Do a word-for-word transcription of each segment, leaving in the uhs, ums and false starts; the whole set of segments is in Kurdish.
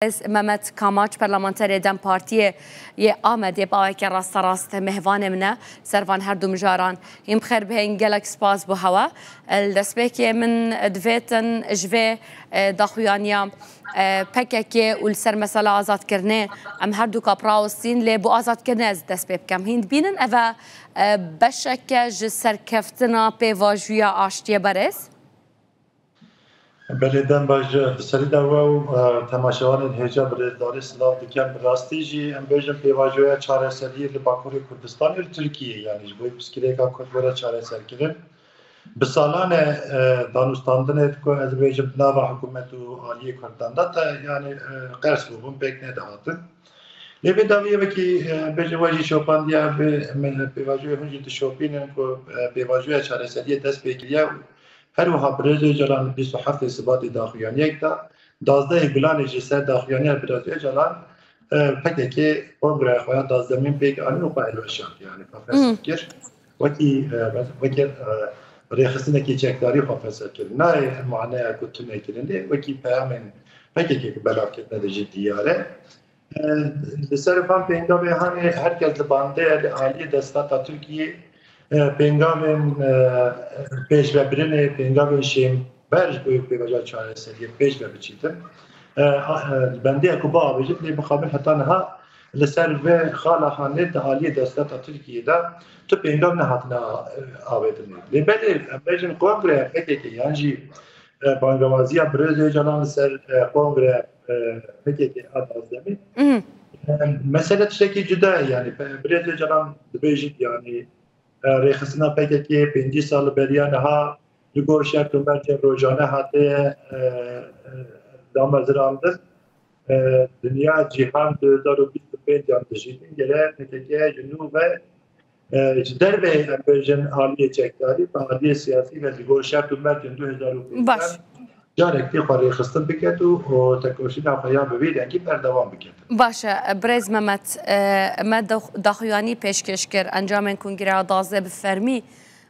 Ez Mehmet Kamaç, parlamenterê DEM Partiyê yê Amedê, bi aweke rasterast mêhvanê min e ser van her du mijaran. Hîn bi xêr bihên, gelek spas bo hewe. Li destpêkê min divêtin ji vê, e, daxuyaniya, e, P K K û li ser mesela azadkirinê em her du ka bi rawestîn, lê bo azadkirinê ez dest pê bikim. Hîn dibînin ev e, e, beşeke ji serkeftina pêvajoya aştiyê, berêz? Belê, dem baş. Bi serî de we û, e, temaşevanên hêja bi rêzdarî silav dikim. Bi rastî jî em bêjin pêvajoya çareseriyê li Bakurê Kurdistanê li Tirkiyê, yanî ji bo pirsgirêka Kurd were çareserkirin. Bi salan e, e, danûstandinê ku ez bêjim nava hikûmet û aliyê Kurdan de te, yanî, e, qers bûbûn, pêk nedihatin. Lê vê dawiyê wekî, e, bêjin we jî şopandiye, bi, me, pêvajoyê hûn jî dişopînin ku, e, pêvajoya çareseriyê dest pê kiriye û her wiha Birêz Ocalan bîst û heftê Sibatê daxuyaniyek da, duwazdehê Gulanê jî ser daxuyaniya Birêz Ocalan, e, P K K kongreya xwe ya duwazdehemîn pêk anî û xwe hilweşand, yanî xwe fesl kir. Wekî, e, wekî, e, rêxistinekî çekdarî xwe fesl kir. Nayê maneya ku tune kirin, lê wekî peyamên P K K ku belav kirine de jî diyar e. E, Li ser van pêngavê hanê her kes li bandê ye, li aliyê desthilatê Tirkiyê, e, pêngavên, e, pêşvebirinê, pêngavên şênber ji bo pêvajoya çareseriyê pêş ve biçîtin. E, a, e, li bendê ye ku biavêjin, lê mixabin heta niha li ser vê xala hanê di aliyê desthilatê Tirkiyê de tu pêngav nehatine, e, avêtinê. Lê belê, em bêjin kongreya P K K yan jî, e, bangewaziya Birêz Ocalan li ser, e, kongreya, e, P K K a duwazdehemîn. Mhm. E, mesele tiştekî cuda ye, yanî, pe-, Birêz Ocalan dibêjit, yanî, e, rêxistina P K K pêncî sal li beriya niha li gor şert û mercên rojane hatiye, e, e, damezrandin. E, dinya, cîhan du hezar û bîst û pênc an dijîtin, gere P K K ji nû ve, e, ji derveyî, em bêjin, aliyê çekdarî, bi aliyê siyasî ve li gor şert û mercên du hezar û pênc an Baş. Carek tê xwe rêxistin biket û, û tekoşîna xwe ya bi vî rengî berdewam biket. Baş e, birêz Mehmet, e, me dax-, daxuyanî pêşkêş kir, encamên kongreya duwazdeh bi fermî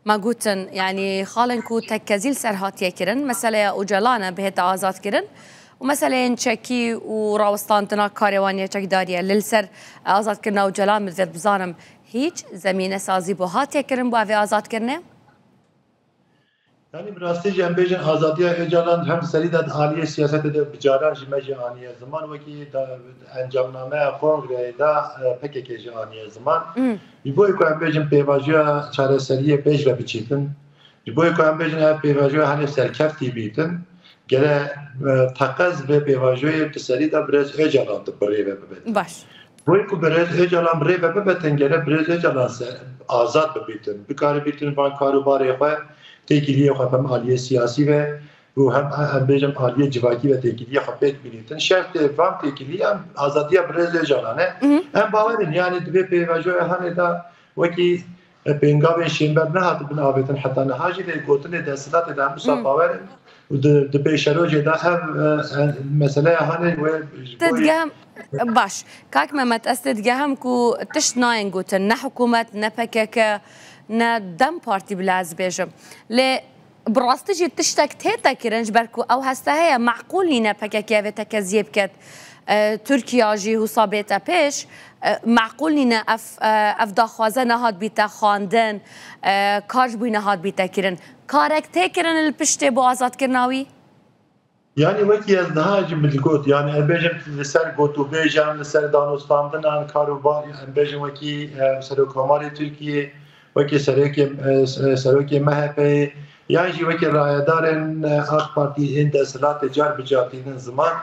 me gotin, yanî xalên ku tekkezî li ser hatiye kirin, meseleya Ocalan e bihête azadkirin û meseleyên çekî û rawestandina karê wan yê çekdarî ye. Lê li ser azadkirina Ocalan min divêt bizanim, hîç zemînesazî bo hatiye kirin bo evê azadkirinê? Yanî bi rastî jî em bêjin azadiya Ocalan hem serî de di aliyê siyasetê de bi caran ji me jî aniye ziman, wekî da, encamnameya kongreyê de, e, P K K jî aniye ziman. Hmm. Ji bo ku em bêjin pêvajoya çareseriyê pêş ve biçîtin, ji bo ku em bêjin ev pêvajoya henê serkeftî bîtin, gere, e, teqez vê pêvajoyê di serî de birêz Ocalan di birê ve bibetin. Baş. Boy ku Birêz Ocalan bi rê ve bibetin, gere Birêz Ocalan se azad bibîtin. Bikaribîtin van kar û barê xwe, têkiliyê xwe hem aliyê siyasî ve û hem, em bêjin, aliyê civakî ve têkiliyê xwe pêk bînîtin. Şertê van têkiliyan azadiya Birêz Ocalan e. Mhm. Em bawer in, yanî di vê pêvajoya hanê de wekî, e, pêngavên şênber nehatibin avêtin heta niha jî, lê gotinê desthilatê de em wisa Hmm. bawer in. Û di, di pêşerojê de ev, e, e, meseleya hanê wê ji Te bo digehim, baş. Kak Mehmet, ez te digehim ku tişt nayên gotin. Ne hikûmet, ne P K K, ne DEM Partî bile ez bêjim. Lê bi rastî jî tiştek tête kirin, ji ber ku ew heste heye, meqûl nîne P K K vê tekeziyê biket. E, Tirkiya jî wisa bête pêş. E, meqûl nîne ev, e, ev daxwaze nehat bîte xwendin, e, kar ji bo wî nehat bîte kirin. Karek tê kirin li piştê bo azadkirina wî? Yanî wekî ez niha jî min got, yanî em bêjin li ser gotûbêjan, li ser danûstandinan, karûbar, em bêjin wekî, e, Serokkomarê Tirkiyê, wekî serokê, e, serokê M H P'yê, yan jî wekî rayedarên, e, AK Partî ên desthilatê car bi car tînin ziman.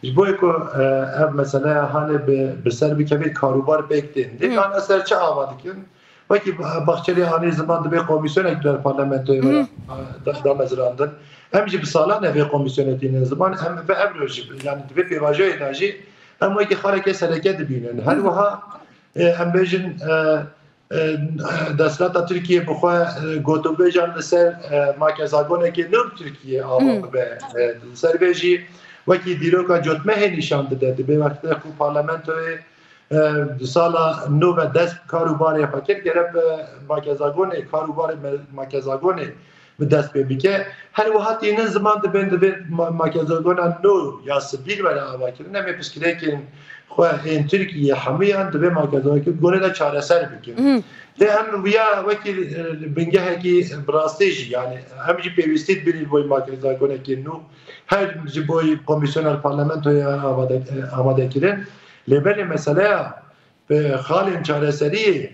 Ji bo ku, e, ev meseleya hanê bi, bi ser bikevê karûbar pêk tên. Lê Hmm. yan ez ser çi ava dikin? Wekî Bahçelî anî ziman, divê komîsyonek di parlamentoyê ve Mhm. da, damezrandin. Em jî bi salan e vê komîsyonê tînin ziman, em ve ev roj jî, yanî di vê pêvajoyê de jî em wekî xaleke sereke dibînin. Her Mhm. wiha, e, em bêjin, e, e, desthilata Tirkiyê bi xwe, e, gotûbêjan li ser, e, makezagonekê nû li Tirkiyê ava Mhm. bibe. E, li ser vê jî wekî dîroka cotmehê nîşan dide. Di vê wextê ku parlamentoyê e, di sala nû ve dest kar û barê xwe kir, gere bi makezagonê, kar û barê me-, makezagonê bi dest pê bike. Her wiha tînin ziman dibên, divê ma-, makezagona nû ya sivîl were avakirin. Em ê pirsgirêkên xwe ên Tirkiyê hemûyan divê makezagona de çareser bikin. Mhm. Lê em wiya wekî, e, bingehekî bi rastî jî, yani em jî pêwîstî dibînin bo makezagonekê nû. Her ji bo komîsyona parlamentoya amade, e, amade kirin. Lê belê meseleya, e, xalên çareseriyê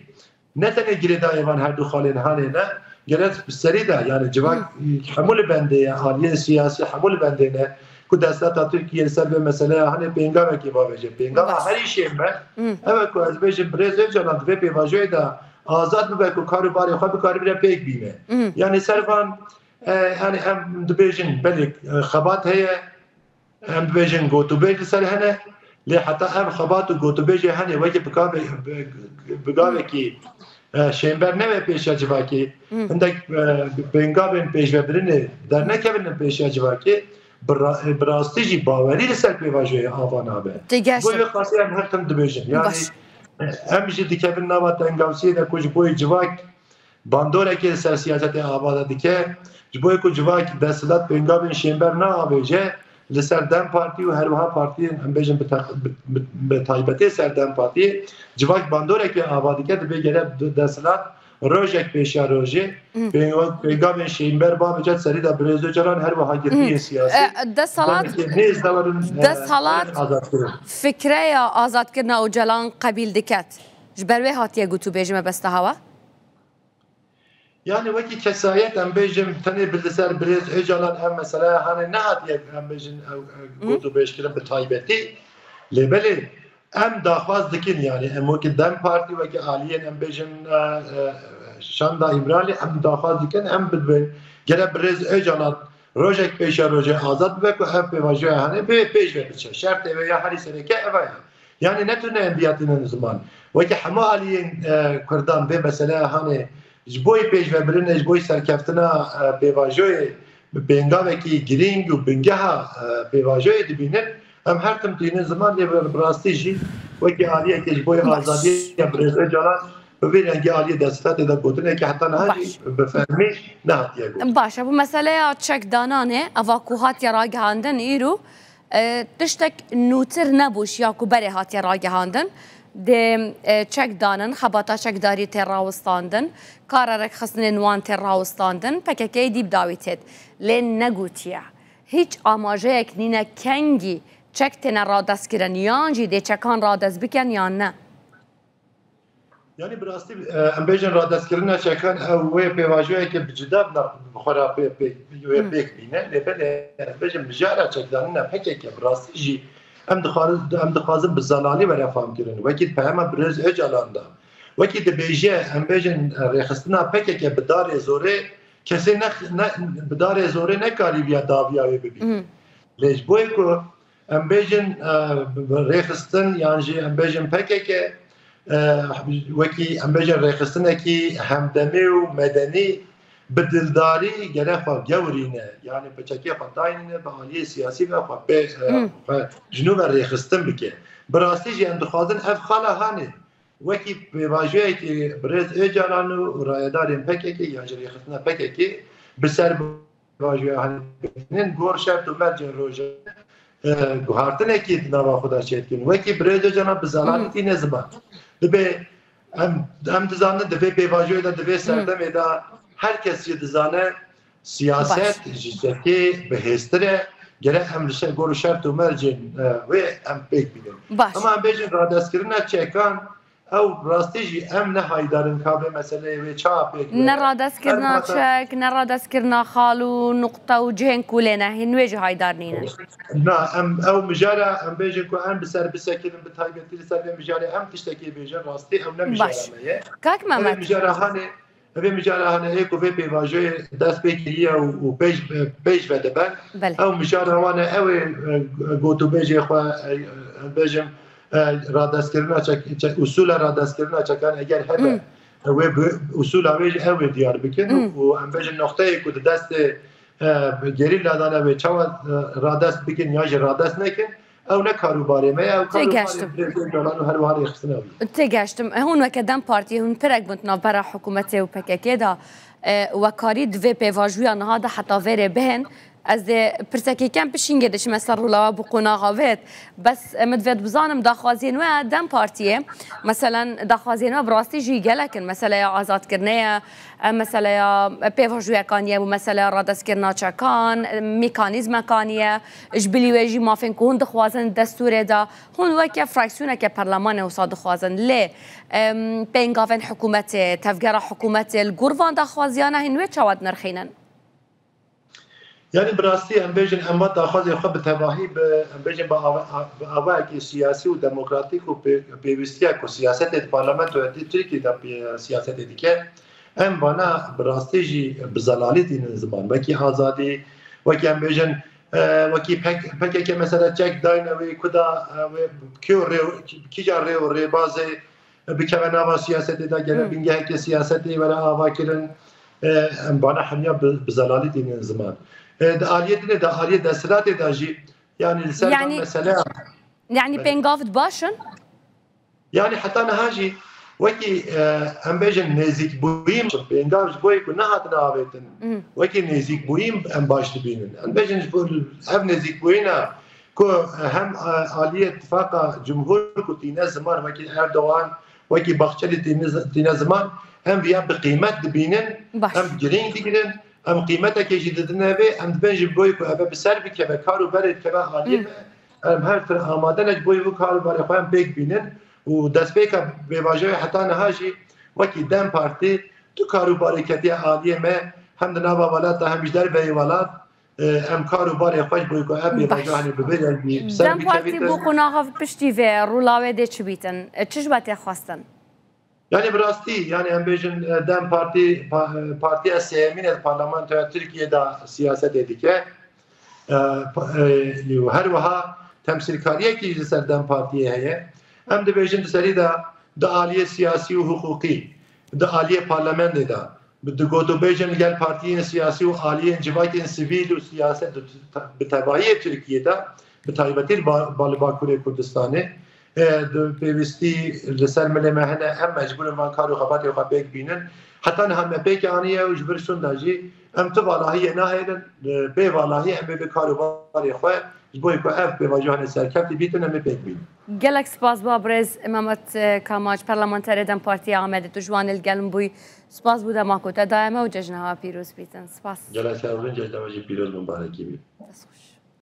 ne tenê girêdayê van her du xalên hanê ne, gerek bi serî de, yani civak, hmm, hemû li bendê ye, aliyên siyasî hemû li bendê ne, ku desthilata Tirkiyê li ser vê meseleya hanê pêngavekê bavêje. Pêngava, baş, herî şênber, hmm, ev e ku ez bêjim Birêz Ocalan di vê pêvajoyê de azad bibe ku kar û barê xwe bikaribire pêk bîne. Hmm. Yani ser van, e, yani em dibêjin belê, e, xebat heye, em bibêjin gotûbêj li ser hene, lê heta ev xebat û gotûbêjê hene wekî bi gavê-, bi, bi gavekî, e, şênber nebe pêşiya civakê. Hmm. Hindek, e, pêngavên pêşvebirinê dernekevin pêşiya civakê, bi ra-, bi rastî jî bawerî li ser pêvajoyê ava nabe. Ti geş. Bo vê xatirê em her tim dibêjin. Yani, baş, em jî dikevin nava tengavsiyê de ku ji bo civak bandoreke li ser siyasetê amade dike. Ji bo ku civak desthilat pêngavên şênber neavêje, li ser DEM Partî û her wiha partiyên, em bêjin bi te-, bi, bi, bi taybetê ser DEM Partiyê, civak bandoreke ava dike, dibê gere desthilat rojek pêşiya rojê, hmm, pênga-, pêngavên şênber bavêje, serî de Birêz Ocalan her wiha girtiyên, hmm, siyasî, e, desthilat, nêz de werin, e, desthilat azadkirin. Fikreya azadkirina Ocalan qebîl diket. Ji ber wê hatiye gotûbêj mebesta hewa? Yani wekî kesayet em bêjin, tenê bi li ser Birêz Ocalan ev meseleya hanê nehatiye, em bêjin, ew, ew, hı, gotûbêjkirin bi taybetî. Lê belê em daxwaz dikin, yani em wekî DEM Partî, wekî aliyên em bêjin, e, e, Şanda Îmralî, em daxwaz dikin, em bibin, gere Birêz Ocalan rojek pêşiya rojê azad bibe ku ev pêvajoya hanê bê pêş ve biçe. Şertê wê ya herî sereke ev e. Yani ne tu ne em biyatînin ziman. Wekî hemû aliyên, e, Kurdan vê meseleya hanê ji bo pêşvebirinê, ji bo serkeftina, e, pêvajoyê bi pêngavekî girîng û bingeha, e, pêvajoyê dibînin, em her tim tînin ziman lê bi, bi rastî jî wekî aliyekê ji bo, baş, azadiya Birêz Ocalan bi vî rengî aliyê desthilatê de gotinekî heta niha jî, baş, bi fermî nehatiye gotin. Baş e, bu meseleya çekdananê, eva ku hatiye ragihandin îro, e, tiştek nûtir nebû ji ya ku berê hatiye ragihandin. Dê, e, çek danin, xebata çekdarî tê rawistandin, kara rêkxistinên wan tê rawistandin, P K K dî bi dawî têt. Lê negotiye. Hîç amajeyek nîne kengî çek têne radestkirin, yan jî dê çekan radest bikin yan ne? Yani bi rastî, e, em bêjin radestkirina çekan ew wê pêvajoyeke bi cida bi xwe re pê-, pê-, wê, hmm, pêk bîne. Lê belê ez bêjim mijara çekdanîna P K K bi rastî jî em dixwaz-, em dixwazin bi zelalî were famkirin. Wekî peyama Birêz Ocalan da. Wekî dibêje, em bêjin, e, rêxistina P K K bi darê zorê kesê ne, ne, bi darê zorê nekarî viya daviya wê bibîne. Hmm. Lê ji bo ku em bêjin, e, rêxistin yan jî em bêjin P K K, e, wekî em bêjin rêxistinekî hemdemî û medenî bi dildarî gere xwe gewirîne. Yani bi çekê xwe daynîne, bi aliyê siyasî ve xwe pê, e, hmm, xwe ji nû ve rêxistin bike. Bi rastî jî em dixwazin ev xala hanê wekî pêvajoyekî Birêz Ocalan û rayedarên P K K yan jî rêxistina P K K bi ser pêvajoya hanê bêjin, gor şert û mercên rojane, e, guhartinekî di nava xwe de çêdikin. Wekî Birêz Ocalan bi zelalî, hı hı, tîne ziman. Dibê em, em dizanin di vê pêvajoyê de, di vê, hı, serdemê de her kes jî dizane siyaset, baş, ji çekê bihêztir e. Gerek em li şer, gor û şert û mercên, e, wê em pêk bînin. Baş. Ama em bêjin radestkirina çekan, ew rastî jî em ne haydar in ka vê meseleyê wê çawa pêk bere. Ne radestkirina çek, ne radestkirina xal û nuqte û cihên ku lê ne, hîn wê jî haydar nîne. Na, em ew mijara, em bêjin ku em bi ser bisekinin, bi taybetî li ser vê mijarê em tiştekê bêjin, rastî ew ne mijara, baş, me ye. Kak Mehmet. Ev ê mijara hanê, ev ê mijara hanê ê ku vê pêvajoyê dest pê kiriye û, û pêş, pêş ve dibe. Belê. Ew mijara wan e, ew ê, e, gotûbêjê xwe, e, e, bêjim, e, radestkirina çek-, çek-, usûla radestkirina çekan eger hebe, hmm, wê bi usûla wê jî ew ê diyar bikin, hmm, û em bêjin noqteyê ku di destê, e, gerîla de ne wê çawa, e, radest bikin ya jî radest nekin, Ew ne karûbarê me ye, ew karûbarê Têgeştim. Birêz Ocalan û herwiha rêxistina wî. Têgeştim. Hûn weke dem partiyê hûn pirek bûn di navbera hikûmetê û P K K de, e, we karî di vê pêvajoya niha de heta vêrê bihên. Ez dê pirsekê kem pişingê diçime ser rûla we bi qonaxa vêt. Bes, e, min divêt bizanim daxwaziyên we dem partiyê. Meselen, daxwaziyên we bi rastî jî gelek in. Meseleya azadkirinê ye, e, meseleya pêvajoyekan ye û meseleya radestkirina çekan, e, mekanîzmekan ye. Ji bilî wê jî mafên ku hûn dixwazin destûrê de, hûn weke fraksiyoneke perlemanê wisa dixwazin. Lê, em, pêngavên hikûmetê, tevgera hikûmetê li gor van daxwaziyana hîn wê çawa dinirxînin? Yani bi rastî em bêjin em va daxwazê xwe bi tevahî bi, em bêjin bi ava-, bi avayekî siyasî û demokratîk û pê-, pêwîstiya ku siyasetê di parlamentoya di Tirkiyê de pê-, siyasetê dike. Em vana bi rastî jî bi zelalî tînin ziman. Wekî azadî, wekî em bêjin, e, wekî P K K mesela çek dayne wê ku da, e, wê kê rê, kîja rê û rêbazê bikeve nava siyasetê de, gere bingeheke siyasetê were ava kirin. E, em bana hemiya bi, bi zelalî tînin ziman. E, di aliyê dinê de, aliyê desthilatê de jî, yani li ser Yani- mesele. Yani Belê. Pêngav di baş in? Yani heta niha jî wekî, e, em bêjin nêzîkbûyîn, pêngav ji bo ku nehatine avêtin. Wekî nêzîkbûyîn em baş dibînin. Em bêjin ji bo ev nêzîkbûyîna ku hem, e, aliyê tifaqa cumhur ku tîne ziman, wekî Erdogan, wekî Bahçelî tîne, tîne ziman, em viya bi qîmet dibînin, Baş. Em girîng digirin, em qîmetekê jî didine vê, em dibên ji bo ku eve bi ser bikeve, kar û berê dikeve aliyê me, em her tim amade ne ji bo vê kar û berê xwe em pêk bînin û destpêka pêvajoyê heta niha jî wekî dem Partî tu kar û barê ketiye aliyê me, hem di nava welata hem ji derveyê welat, e, em kar û barê xwe ji bo ku ev pêvajo hanê bi vê rengî bi ser Dem Partî bikevîtin. Bo qonaxa piştî vê rûlawê dê çi bîtin? E, çi ji we tê xwestin? Yani bi rastî, yani em bêjin, e, dem Partî, pa-, e, partiya sêyemîn e di parlamentoya Tirkiyê de siyasetê dike. E, pa-, e, û her wiha temsîlkariyekî ji ser dem Partiyê heye. Em dibêjin di serî de di aliyê siyasî û hiqûqî, di aliyê parlamenê de, bi, di gotûbêjên li gel partiyên siyasî û aliyên civakên sivîl û siyaset bi, bi tevahiyê Tirkiyê de, bi taybetî li ba-, ba-, li Bakurê Kurdistanê, e, di pêwîstî li ser milê me hene, em mecbûr in van kar û xebatê xwe pêk bînin. Heta niha me pêk aniye û ji vir şûnda jî em tu valahiyê nahêlin, e, bê valahî em ê bi kar û barê xwe ji bo ku ev pêvajoyanê serkeftî bîtin, em ê pêk bînin. Gelek spas ba birêz Mehmet, e, Kamaç, parlamenterê dem Partiya Amedê, tu ji wan li gel min bûyî. Spas bû dema ku te daye me û cejna we pîroz bîtin. Spas. Gelek sağ olun, cejna we jî pîroz, mubarekî bî. Dest xweş.